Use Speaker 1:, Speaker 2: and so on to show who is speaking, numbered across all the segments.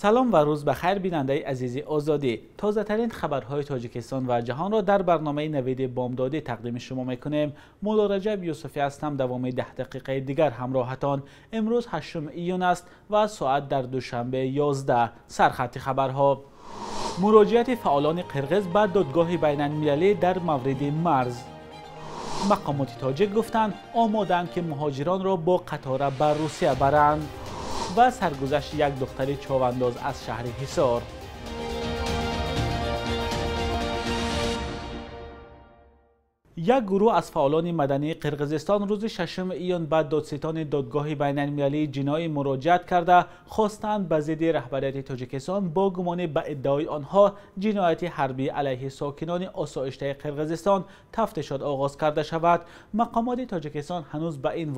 Speaker 1: Салом ва рӯз ба хайр, бинандаи азизи Озодӣ. Тозатарин хабарҳои Тоҷикистон ва ҷаҳонро дар барномаи Навиди Бомдодӣ тақдими шумо мекунем. Мулло Раҷаб Юсуфӣ ҳастам. Давоми 10 дақиқаи дигар ҳамроҳатон. Имрӯз 8 июн аст ва соат дар Душанбе 11. Сархати хабарҳо. Муроҷиати фаъолони қирғиз ба додгоҳи байналмилалӣ дар мавриди марз. Мақомоти тоҷик гуфтанд, омодаанд, ки муҳоҷиронро бо қатора ба Русия баранд. Ва саргузашти як духтари човандоз аз шаҳри Ҳисор. Як гурӯҳ аз фаъолони мадании Қирғизистон рӯзи 6 июн ба додситони додгоҳи байналмилалии ҷиноӣ муроҷиат карда, хостанд ба зидди раҳбарияти Тоҷикистон бо гумони ба иддаои онҳо ҷинояти ҳарбӣ алайҳи сокинони осоиштаи Қирғизистон тафтишот оғоз карда шавад. Мақомоти Тоҷикистон ҳанӯз ба ин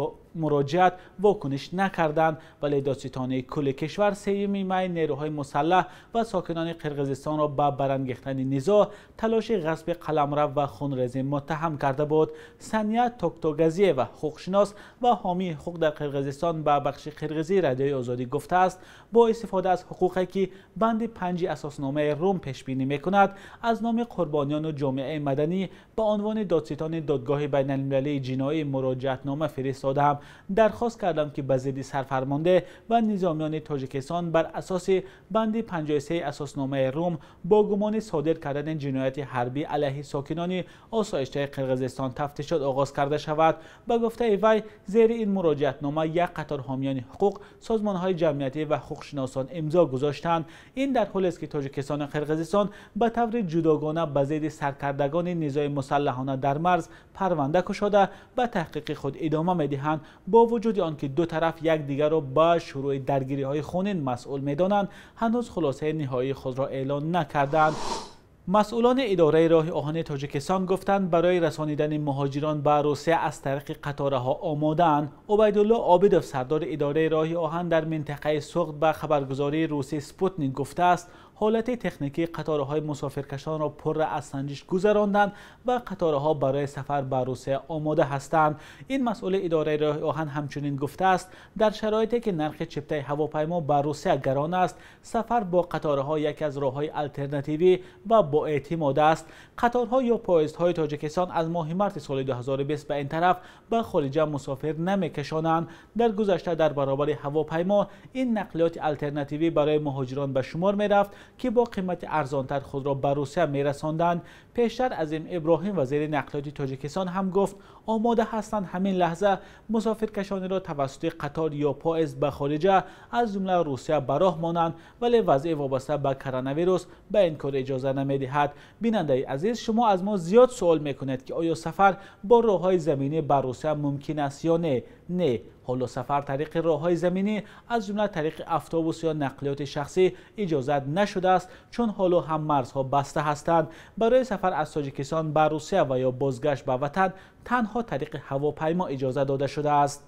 Speaker 1: муроҷиат вокуниш накарданд, вале додситони кулли кишвар 3 май нерӯҳои мусаллаҳ ва сокинони Қирғизистонро ба барангехтани низоъ, талоши ғасби қаламрав ва хунрезӣ муттаҳам карда буд. Сания Токтогазиева, ҳуқуқшинос ва ҳомии ҳуқуқ дар Қирғизистон, ба бахши қирғизии Радиои Озодӣ гуфтааст, бо истифода аз ҳуқуқе ки банди 5 асосномаи Рум пешбинӣ мекунад, аз номи қурбониёну ҷомеаи маданӣ ба унвони додситони додгоҳи байналмилалии ҷиноӣ муроҷиатнома фиристодаам. Дархост кардам, ки ба зидди сарфармонде ва низомиёни Тоҷикистон бар асоси банди 53 асосномаи Рум бо гумони содир кардани ҷинояти ҳарбӣ алайҳи сокинони осоиштаи Қирғизистон тафтишот оғоз карда шавад. Ба гуфтаи вай, зери ин муроҷиатнома як қатор ҳомиёни ҳуқуқ, созмонҳои ҷамъиятӣ ва ҳуқуқшиносон имзо гузоштанд. Ин дар ҳолест, ки Тоҷикистон ва Қирғизистон ба таври ҷудогона ба зидди саркардагони низои мусаллаҳона дар марз парванда кушода, ба таҳқиқи худ идома медиҳанд. Бо вуҷуди он ки ду тараф якдигарро ба шурӯи даргириҳои хунин масъул медонанд, ҳанӯз хулосаи ниҳоии худро эълон накарданд. Масъулони идораи роҳи оҳани Тоҷикистон гуфтанд, барои расонидани муҳоҷирон ба Русия аз тариқи қатораҳо омодаанд. Убайдулло Обидов, сардори идораи роҳи оҳан дар минтақаи Суғд, ба хабаргузории русии Спутник гуфтааст, ҳолати техникии қатораҳои мусофиркашонро пурра аз санҷиш гузаронданд ва қатораҳо барои сафар ба Русия омода ҳастанд. Ин масъули идораи роҳи оҳан ҳамчунин гуфтааст, дар шароите ки нархи чиптаи ҳавопаймо ба Русия гарон аст, сафар бо қатораҳо яке аз роҳҳои алтернативӣ ва боэътимод аст. Қаторҳо ё поездҳои Тоҷикистон аз моҳи марти соли 2020 ба ин тараф ба хориҷа мусофир намекашонанд. Дар гузашта дар баробари ҳавопаймо ин нақлиёти алтернативӣ барои муҳоҷирон ба шумор мерафт, ки бо қимати арзонтар худро ба Русия мерасонданд. Пештар Азим Иброҳим, вазири нақлиёти Тоҷикистон, ҳам гуфт, омода ҳастанд ҳамин лаҳза мусофиркашониро тавассути қатор ё поезд ба хориҷа, аз ҷумла Русия, ба роҳ монанд, вале вазъи вобаста ба коронавирус ба ин кор иҷоза намедиҳад. Бинандаи азиз, шумо аз мо зиёд суол мекунед, ки оё сафар бо роҳҳои заминӣ ба Русия мумкин аст ё не? Не, ҳоло сафар тариқи роҳҳои заминӣ, аз ҷумла тариқи автобус ё нақлиёти шахсӣ, иҷозат нашудааст, чун ҳоло ҳам марзҳо баста ҳастанд. Барои сафар аз Тоҷикистон ба Русия ва ё бозгашт ба ватан танҳо тариқи ҳавопаймо иҷоза дода шудааст.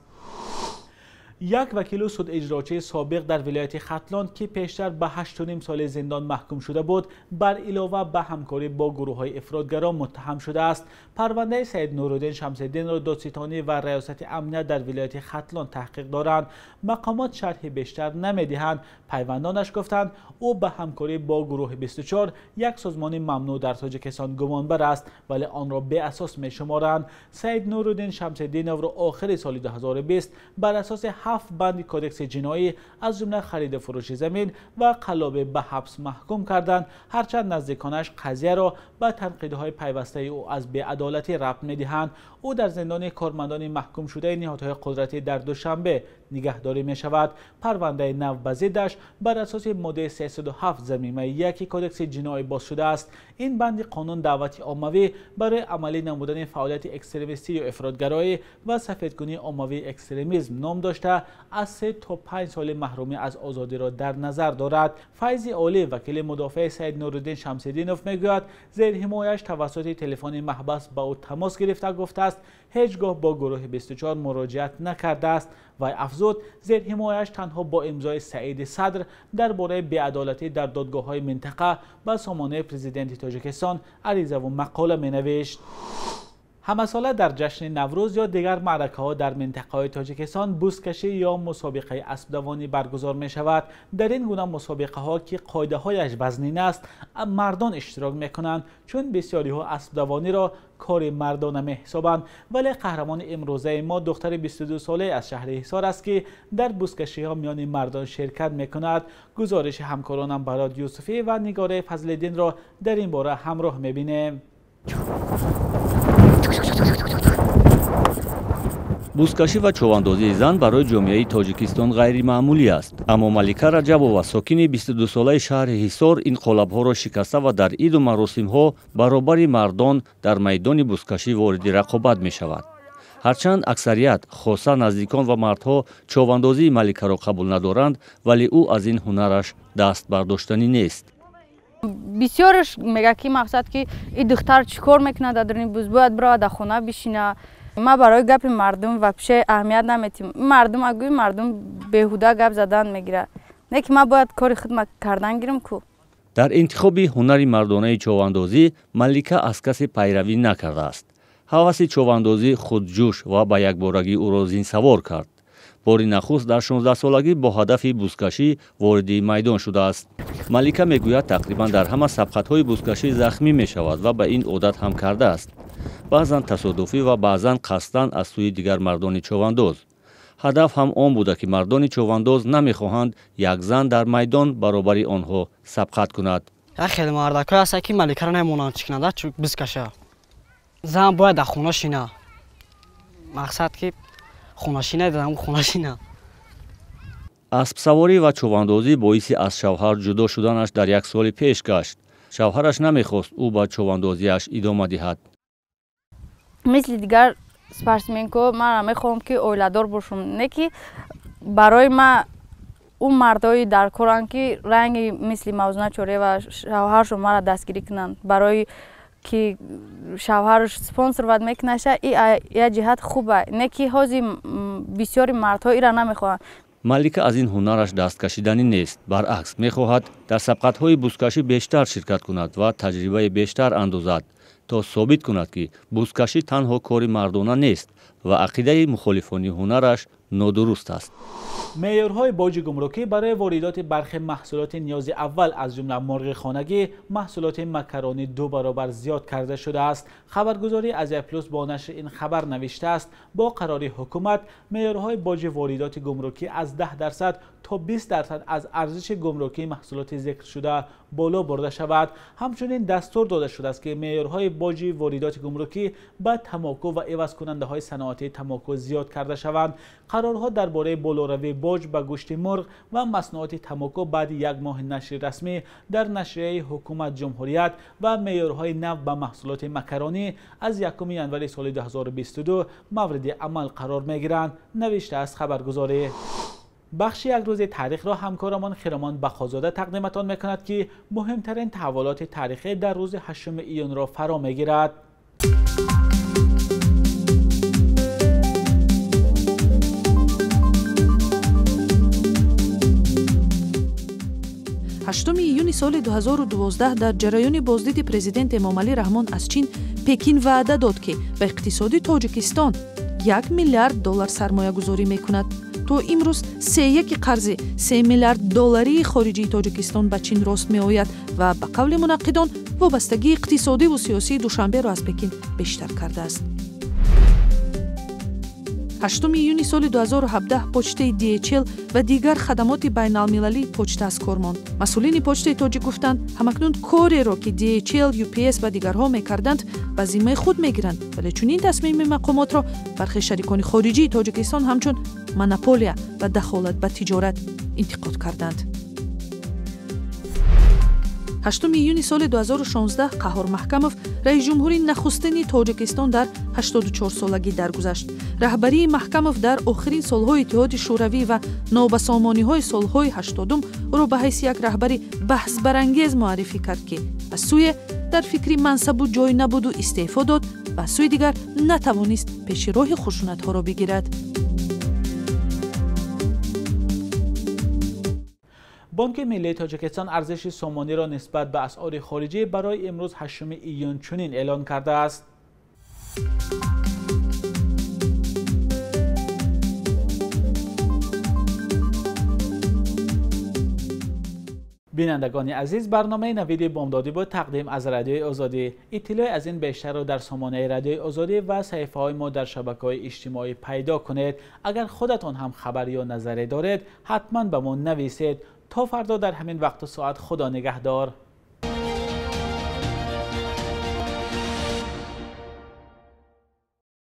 Speaker 1: Як вакилу судиҷрочии собиқ дар вилояти Хатлон, ки пештар ба 8,5 соли зиндон маҳкум шуда буд, бар илова ба ҳамкорӣ бо гурӯҳҳои ифротгарон муттаҳам шудааст. Парвандаи Саид Нуруддин Шамсиддинро додситонӣ ва раёсати амният дар вилояти Хатлон таҳқиқ доранд. Мақомот шарҳи бештар намедиҳанд. Пайвандонаш гуфтанд, ӯ ба ҳамкорӣ бо гурӯҳи 24, як созмони мамнӯъ дар Тоҷикистон, гумонбар аст, вале онро беасос мешуморанд. Саид Нуруддин Шамсиддиновро охири соли 2020 бар асоси 7 банди кодекси ҷиноӣ, аз ҷумла хариду фурӯши замин ва қаллобӣ, ба ҳабс маҳкум карданд. Ҳарчанд наздиконаш қазияро ба танқидҳои пайвастаи ӯ аз беадолатӣ рабт медиҳанд. Ӯ дар зиндони кормандони маҳкумшудаи ниҳодҳои қудратӣ дар Душанбе нигаҳдорӣ мешавад. Парвандаи нав ба зиддаш бар асоси моддаи 307 замимаи 1 кодекси ҷиноӣ боз шудааст. Ин банди қонун даъвати оммавӣ барои амалӣ намудани фаъолияти экстремистӣ ё ифротгароӣ ва сафедкунии оммавии экстремизм ном дошта, аз 3 то 5 соли маҳрумӣ аз озодиро дар назар дорад. Файзи Олӣ, вакили мудофеи Саид Нуруддин Шамсиддинов, мегӯяд, зерҳимояш тавассути телефони маҳбас ба ӯ тамос гирифта гуфтааст, ҳеҷ гоҳ бо гурӯҳи 24 муроҷиат накардааст. Вай афзуд, зерҳимояш танҳо бо имзои Саиди Садр дар бораи беадолатӣ дар додгоҳҳои минтақа ба сомонаи президенти Тоҷикистон аризаву мақола менавишт. Ҳамасола дар ҷашни Наврӯз ё дигар маъракаҳо дар минтақаҳои Тоҷикистон бузкашӣ ё мусобиқаи аспдавонӣ баргузор мешавад. Дар ин гуна мусобиқаҳо, ки қоидаҳояш вазнин аст, мардон иштирок мекунанд, чун бисёриҳо аспдавониро кори мардона меҳисобанд. Вале қаҳрамони имрӯзаи мо духтари 22-солае аз шаҳри Ҳисор аст, ки дар бузкашиҳо миёни мардон ширкат мекунад. Гузориши ҳамкоронам Барод Юсуфӣ ва Нигораи Фазлиддинро дар ин бора ҳамроҳ мебинем.
Speaker 2: Бузкашӣ ва човандозии зан барои ҷомеаи Тоҷикистон ғайримаъмулӣ аст. Аммо Малика Раҷабова, сокини 22-солаи шаҳри Ҳисор, ин қолабҳоро шикаста ва дар иду маросимҳо баробари мардон дар майдони бузкашӣ вориди рақобат мешавад. Ҳарчанд аксарият, хоса наздикон ва мардҳо, човандозии Маликаро қабул надоранд, вале ӯ аз ин ҳунараш даст бардоштанӣ нест.
Speaker 3: Бисёрш мегӯяд, ки мақсад ки ин духтар чӣ кор мекунад дар даруни буз, бояд биравад дар хона бишина. Ма барои гапи мардум вообще аҳамият наметим. Мардум агӯи мардум беҳуда гап задан мегирад. Не ки ман бояд кори худма кардан гирам ку.
Speaker 2: Дар интихоби ҳунари мардонаи човандозӣ Малика аз касе пайравӣ накардааст. Ҳаваси човандозӣ худҷӯш ва ба якборагӣ ӯро зинсавор кард. Бори нахуст дар 16-солагӣ бо ҳадафи бузкашӣ вориди майдон шудааст. Малика мегӯяд, тақрибан дар ҳама сабқатҳои бузкашӣ захмӣ мешавад ва ба ин одат ҳам кардааст. Баъзан тасодуфӣ ва баъзан қасдан аз сӯи дигар мардони човандоз. Ҳадаф ҳам он буда, ки мардони човандоз намехоҳанд як зан дар майдон баробари онҳо сабқат кунад.
Speaker 4: Як хеле мардакҳое ҳастанд, ки Маликаро намемонанд чӣ кунанд, бузкаша. Зан бояд дар хона шина. Мақсад ки хонашина, дар хонашина.
Speaker 2: Аспсаворӣ ва човандозӣ боиси аз шавҳар ҷудо шуданаш дар як соли пеш гашт. Шавҳараш намехост ӯ ба човандозиаш идома диҳад.
Speaker 3: Мисли дигар спортсменко ман мехоҳам, ки оиладор бошам. Не ки барои ман ӯ мардҳои дар коранд, ки ранги мисли Мавзуна Чорева шавҳаршон маро дастгирӣ кунанд. Барои ки шавҳарш спонсор вад мекунаша, и як ҷиҳат хуба. Не ки ҳозир бисёри мардҳо ира намехоҳанд.
Speaker 2: Малика аз ин ҳунараш даст кашиданӣ нест. Баръакс, мехоҳад дар сабқатҳои бузкашӣ бештар ширкат кунад ва таҷрибаи бештар андозад, то собит кунад, ки бузкашӣ танҳо кори мардона нест ва ақидаи мухолифони ҳунараш нодуруст аст.
Speaker 1: Меъёрҳои боҷи гумрукӣ барои воридоти бархи маҳсулоти ниёзи аввал, аз ҷумла мурғи хонагӣ, маҳсулоти макаронӣ 2 баробар зиёд карда шудааст. Хабаргузории Азия Плюс бо нашри ин хабар навиштааст, бо қарори ҳукумат меъёрҳои боҷи воридоти гумрукӣ аз 10% то 20% аз арзиши гумрукии маҳсулоти зикршуда боло бурда шавад. Ҳамчунин дастур дода шудааст, ки меъёрҳои боҷи воридоти гумрукӣ ба тамоку ва ивазкунандаҳои саноатии тамоку зиёд карда шаванд. Қарорҳо дар бораи болоравии боҷ ба гӯшти мурғ ва маснуоти тамоку баъди як моҳи нашри расмӣ дар нашрияи ҳукумат ҷумҳурият ва меъёрҳои нав ба маҳсулоти макаронӣ аз 1 январи соли 2022 мавриди амал қарор мегиранд, навиштааст хабаргузорӣ. Бахши як рӯзи таърихро ҳамкорамон Хиромон Бақозода тақдиматон мекунад, ки муҳимтарин таҳаввулоти таърихӣ дар рӯзи 8 июнро фаро мегирад.
Speaker 5: Ҳаштуми июни соли 2012 дар ҷараёни боздиди президент Эмомалӣ Раҳмон аз Чин, Пекин ваъда дод, ки ба иқтисоди Тоҷикистон 1 миллиард доллар сармоягузорӣ мекунад. То имрӯз сеяки қарзи 3 миллиард долларии хориҷии Тоҷикистон ба Чин рост меояд ва ба қавли мунаққидон вобастагии иқтисодиву сиёсии Душанберо аз Пекин бештар кардааст. 8 июни соли 2017 почтаи DHL ва дигар хадамоти байналмилалии почта аз кор монд. Масъулини почтаи тоҷик гуфтанд, ҳамакнун кореро, ки DHL, UPS ва дигарҳо мекарданд, ба зиммаи худ мегиранд, вале чунин тасмими мақомотро бархе шарикони хориҷии Тоҷикистон ҳамчун монополия ва дахолат ба тиҷорат интиқод карданд. 8 июни соли 2016 Қаҳор Маҳкамов, раисҷумҳури нахустини Тоҷикистон, дар 84-солагӣ даргузашт. Раҳбарии Маҳкамов дар охирин солҳои Иттиҳоди Шӯравӣ ва нобасомониҳои солҳои 80-ум ӯро ба ҳайси як раҳбари баҳсбарангез муаррифӣ кард, ки аз сӯе дар фикри мансабу ҷой набуду истеъфо дод ва аз сӯи дигар натавонист пеши роҳи хушунатҳоро бигирад.
Speaker 1: Бонки Миллии Тоҷикистон арзиши сомониро нисбат ба асъори хориҷӣ барои имрӯз 8 июн чунин эълон кардааст. Бинандагони азиз, барномаи Навиди Бомдодӣ буд, тақдим аз Радиои Озодӣ. Иттилои аз ин бештарро дар сомонаи Радиои Озодӣ ва саҳифаҳои мо дар шабакаҳои иҷтимоӣ пайдо кунед. Агар худатон ҳам хабар ё назаре доред, ҳатман ба мо нависед. То фардо дар ҳамин вақту соат, Худо нигаҳдор.